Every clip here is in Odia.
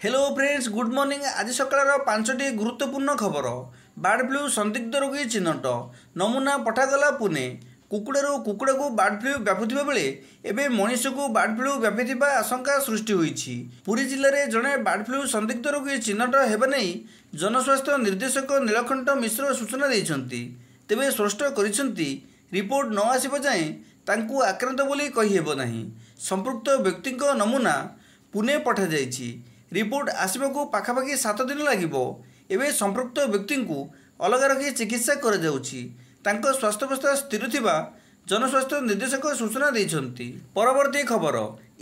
Hello friends, good morning. ଆଜି ସକାଳର 5ଟି ଗୁରୁତ୍ୱପୂର୍ଣ୍ଣ ଖବର। ବାର୍ଡ ଫ୍ଲୁ ସନ୍ଦିଗ୍ଧ ରୋଗୀ ଚିହ୍ନଟ, ନମୁନା ପଠାଗଲା ପୁନେ। କୁକୁଡ଼ାରୁ କୁକୁଡ଼ାକୁ ବାର୍ଡ ଫ୍ଲୁ ବ୍ୟାପୁଥିବା ବେଳେ ଏବେ ମଣିଷକୁ ବାର୍ଡ ଫ୍ଲୁ ବ୍ୟାପିଥିବା ଆଶଙ୍କା ସୃଷ୍ଟି ହୋଇଛି। ପୁରୀ ଜିଲ୍ଲାରେ ଜଣେ ବାର୍ଡ ଫ୍ଲୁ ସନ୍ଦିଗ୍ଧ ରୋଗୀ ଚିହ୍ନଟ ହେବା ନେଇ ଜନସ୍ୱାସ୍ଥ୍ୟ ନିର୍ଦ୍ଦେଶକ ନୀଳକଣ୍ଠ ମିଶ୍ର ସୂଚନା ଦେଇଛନ୍ତି। ତେବେ ସ୍ପଷ୍ଟ କରିଛନ୍ତି, ରିପୋର୍ଟ ନ ଆସିବା ଯାଏଁ ତାଙ୍କୁ ଆକ୍ରାନ୍ତ ବୋଲି କହିହେବ ନାହିଁ। ସମ୍ପୃକ୍ତ ବ୍ୟକ୍ତିଙ୍କ ନମୁନା ପୁନେ ପଠାଯାଇଛି। ରିପୋର୍ଟ ଆସିବାକୁ ପାଖାପାଖି 7 ଦିନ ଲାଗିବ। ଏବେ ସମ୍ପୃକ୍ତ ବ୍ୟକ୍ତିଙ୍କୁ ଅଲଗା ରଖି ଚିକିତ୍ସା କରାଯାଉଛି। ତାଙ୍କ ସ୍ୱାସ୍ଥ୍ୟାବସ୍ଥା ସ୍ଥିର ଥିବା ଜନସ୍ୱାସ୍ଥ୍ୟ ନିର୍ଦ୍ଦେଶକ ସୂଚନା ଦେଇଛନ୍ତି। ପରବର୍ତ୍ତୀ ଖବର,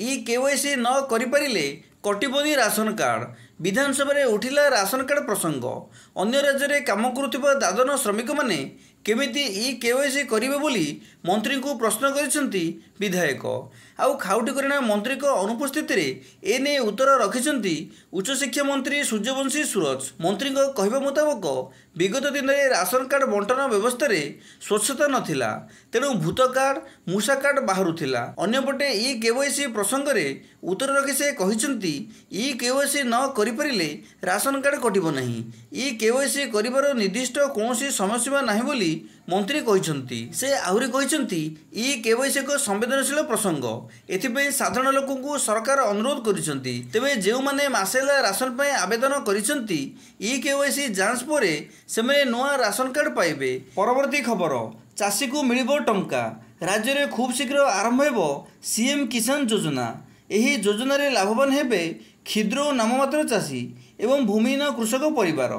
ଇ କେୱାଇସି ନ କରିପାରିଲେ କଟିବନି ରାସନ କାର୍ଡ଼। ବିଧାନସଭାରେ ଉଠିଲା ରାସନ କାର୍ଡ଼ ପ୍ରସଙ୍ଗ। ଅନ୍ୟ ରାଜ୍ୟରେ କାମ କରୁଥିବା ଦାଦନ ଶ୍ରମିକମାନେ କେମିତି ଇ କେୱାଇସି କରିବେ ବୋଲି ମନ୍ତ୍ରୀଙ୍କୁ ପ୍ରଶ୍ନ କରିଛନ୍ତି ବିଧାୟକ। ଆଉ ଖାଉଟି କଲ୍ୟାଣ ମନ୍ତ୍ରୀଙ୍କ ଅନୁପସ୍ଥିତିରେ ଏନେଇ ଉତ୍ତର ରଖିଛନ୍ତି ଉଚ୍ଚଶିକ୍ଷା ମନ୍ତ୍ରୀ ସୂର୍ଯ୍ୟବଂଶୀ ସୂରଜ। ମନ୍ତ୍ରୀଙ୍କ କହିବା ମୁତାବକ, ବିଗତ ଦିନରେ ରାସନ କାର୍ଡ଼ ବଣ୍ଟନ ବ୍ୟବସ୍ଥାରେ ସ୍ୱଚ୍ଛତା ନଥିଲା, ତେଣୁ ଭୂତ କାର୍ଡ଼, ମୂଷା କାର୍ଡ଼ ବାହାରୁଥିଲା। ଅନ୍ୟପଟେ ଇ କେୱାଇସି ପ୍ରସଙ୍ଗରେ ଉତ୍ତର ରଖି ସେ କହିଛନ୍ତି, ଇ କେୱାଇସି ନ କରିପାରିଲେ ରାସନ କାର୍ଡ଼ କଟିବ ନାହିଁ। ଇ କେୱାଇସି କରିବାର ନିର୍ଦ୍ଦିଷ୍ଟ କୌଣସି ସମୟସୀମା ନାହିଁ ବୋଲି ମନ୍ତ୍ରୀ କହିଛନ୍ତି। ସେ ଆହୁରି କହିଛନ୍ତି, ଇ କେୱାଇସି ଏକ ସମ୍ବେଦନଶୀଳ ପ୍ରସଙ୍ଗ। ଏଥିପାଇଁ ସାଧାରଣ ଲୋକଙ୍କୁ ସରକାର ଅନୁରୋଧ କରିଛନ୍ତି। ତେବେ ଯେଉଁମାନେ ମାସେ ହେଲା ରାସନ ପାଇଁ ଆବେଦନ କରିଛନ୍ତି, ଇ କେୱାଇସି ଯାଞ୍ଚ ପରେ ସେମାନେ ନୂଆ ରାସନ କାର୍ଡ଼ ପାଇବେ। ପରବର୍ତ୍ତୀ ଖବର, ଚାଷୀକୁ ମିଳିବ ଟଙ୍କା। ରାଜ୍ୟରେ ଖୁବ୍ ଶୀଘ୍ର ଆରମ୍ଭ ହେବ ସିଏମ୍ କିଷାନ ଯୋଜନା। ଏହି ଯୋଜନାରେ ଲାଭବାନ ହେବେ କ୍ଷୁଦ୍ର ଓ ନାମମାତ୍ର ଚାଷୀ ଏବଂ ଭୂମିହୀନ କୃଷକ ପରିବାର।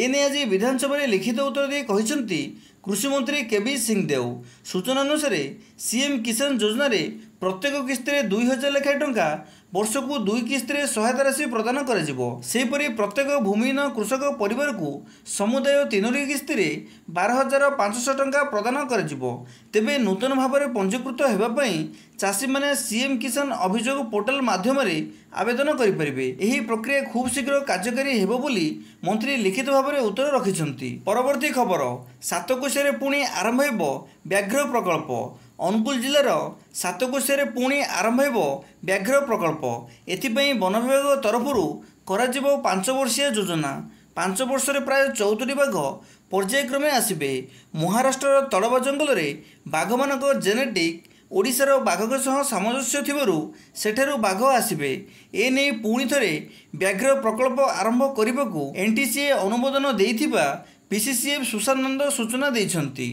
ଏନେଇ ଆଜି ବିଧାନସଭାରେ ଲିଖିତ ଉତ୍ତର ଦେଇ କହିଛନ୍ତି କୃଷିମନ୍ତ୍ରୀ କେ ବି ସିଂଦେଓ। ସୂଚନା ଅନୁସାରେ, ସିଏମ୍ କିଷାନ ଯୋଜନାରେ ପ୍ରତ୍ୟେକ କିସ୍ତିରେ 2000 ଲେଖାଏଁ ଟଙ୍କା ବର୍ଷକୁ 2 କିସ୍ତିରେ ସହାୟତା ରାଶି ପ୍ରଦାନ କରାଯିବ। ସେହିପରି ପ୍ରତ୍ୟେକ ଭୂମିହୀନ କୃଷକ ପରିବାରକୁ ସମୁଦାୟ 3ଟି କିସ୍ତିରେ 12,500 ଟଙ୍କା ପ୍ରଦାନ କରାଯିବ। ତେବେ ନୂତନ ଭାବରେ ପଞ୍ଜୀକୃତ ହେବା ପାଇଁ ଚାଷୀମାନେ ସିଏମ୍ କିଷାନ ଅଭିଯୋଗ ପୋର୍ଟାଲ ମାଧ୍ୟମରେ ଆବେଦନ କରିପାରିବେ। ଏହି ପ୍ରକ୍ରିୟା ଖୁବ୍ ଶୀଘ୍ର କାର୍ଯ୍ୟକାରୀ ହେବ ବୋଲି ମନ୍ତ୍ରୀ ଲିଖିତ ଭାବରେ ଉତ୍ତର ରଖିଛନ୍ତି। ପରବର୍ତ୍ତୀ ଖବର, ସାତକୋଶିଆରେ ପୁଣି ଆରମ୍ଭ ହେବ ବ୍ୟାଘ୍ର ପ୍ରକଳ୍ପ। ଅନୁଗୁଳ ଜିଲ୍ଲାର ସାତକୋଶିଆରେ ପୁଣି ଆରମ୍ଭ ହେବ ବ୍ୟାଘ୍ର ପ୍ରକଳ୍ପ। ଏଥିପାଇଁ ବନ ବିଭାଗ ତରଫରୁ କରାଯିବ 5 ବର୍ଷିଆ ଯୋଜନା। 5 ବର୍ଷରେ ପ୍ରାୟ 74 ବାଘ ପର୍ଯ୍ୟାୟକ୍ରମେ ଆସିବେ। ମହାରାଷ୍ଟ୍ରର ତଡ଼ବା ଜଙ୍ଗଲରେ ବାଘମାନଙ୍କ ଜେନେଟିକ୍ ଓଡ଼ିଶାର ବାଘଙ୍କ ସହ ସାମଞ୍ଜସ୍ୟ ଥିବାରୁ ସେଠାରୁ ବାଘ ଆସିବେ। ଏନେଇ ପୁଣି ଥରେ ବ୍ୟାଘ୍ର ପ୍ରକଳ୍ପ ଆରମ୍ଭ କରିବାକୁ ଏନ୍ଟିସିଏ ଅନୁମୋଦନ ଦେଇଥିବା ପିସିସିଏଫ୍ ସୁଶାନ୍ତ ନନ୍ଦ ସୂଚନା ଦେଇଛନ୍ତି।